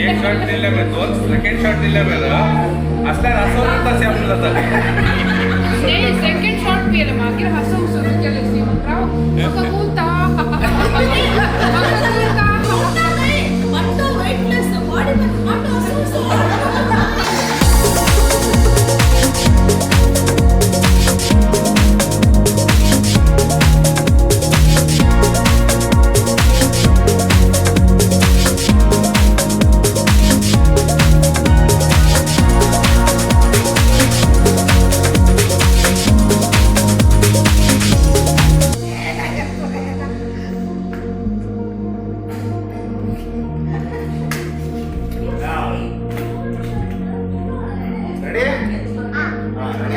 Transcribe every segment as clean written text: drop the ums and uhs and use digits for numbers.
एक शॉट दिले पळय, दोन सेकंड शॉट दिले पळय असल्यार हांसोन तशें आपलं जाता. नाही, सेकंड शॉट पिले मागीर हासूंक सुरू केलें. राव, म्हाका गुवता, म्हाका गुवता. Weightless body. Ready? हां, रेडी.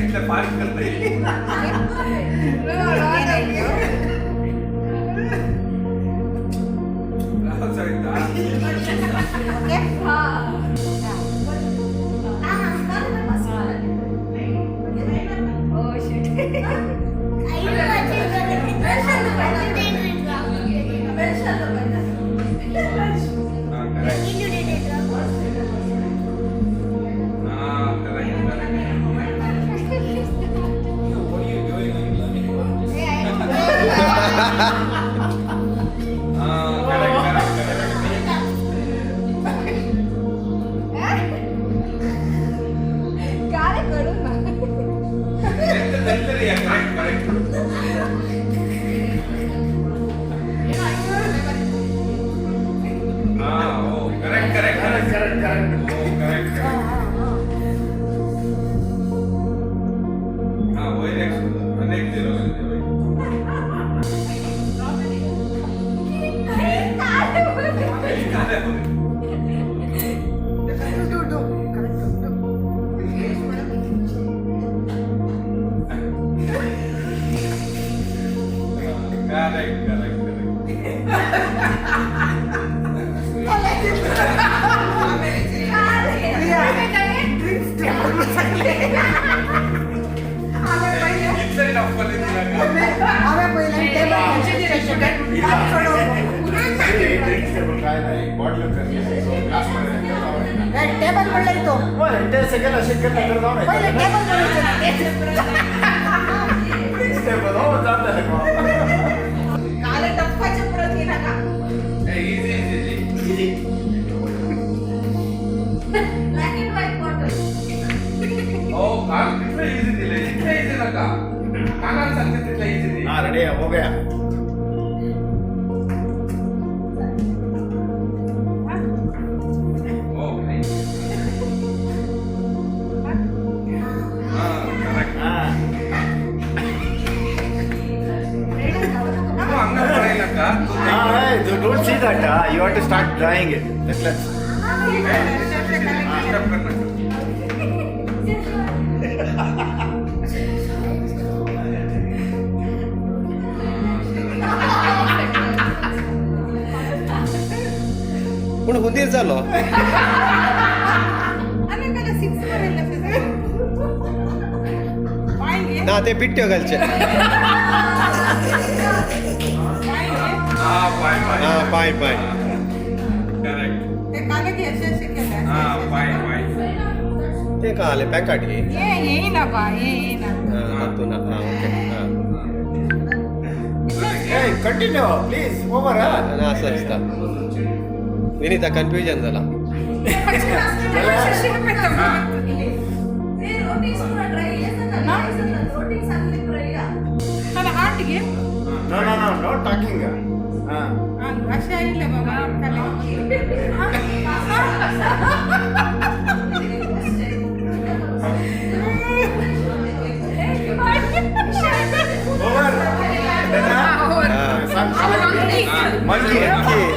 इतलें फास्ट करता. राव सविता. Oh shit. हां, करेक्ट. हां, correct correct. What are you doing? Are you learning? Ah, correct, correct, correct. काय करू ना. Correct, correct. Ah, oh, correct, correct, correct. Correct correct. Oh, correct, correct. हा, वयर एक आनी एक zero. Do do, correct, do. Correct correct correct. Drinks table सगळे. इतलें टफ करता तिका. हांवें पयलें टेबल टेबल म्हणलं तो. सेकंड अशें केन्ना जावं. पयलें टेबल म्हणलं. टेबल हो जाता. काल टप्पाच्या परत ये नका. Easy easy easy. Black and white bottle. हो, काल कितले इझी दिले, इतले इझी नका. कानान सांगते तितले इझी दी. हाँ, रेडी हो गया. हो, हां, करेक्ट. हाँ. तू हांगा पळय नाका तू. हाँ, don't see that. You have to start drawing it. Let's disturb कर नाका. पूण हुंदीर जालो. आम्ही त्याला सिक्स बरयलं. ना, ते बिट्ट्यो घालचे. हा, पाय पाय. हा, पाय पाय. करेक्ट. ते काल अशे अशे केले. हा, पाय पाय. ते का आले पॅकाट घे. ये येईना बा, ये येईना. हां, तू ना. हां, ओके, हां. Hey, continue, please. Over, huh? ना, असं दिसता विनीता कन्फ्युजन जाला. ते रोटी आट घे. No, no, no, no talking. हाँ. अशें आयिल्लें बाबा खाली. Over. Over. Monkey. Monkey.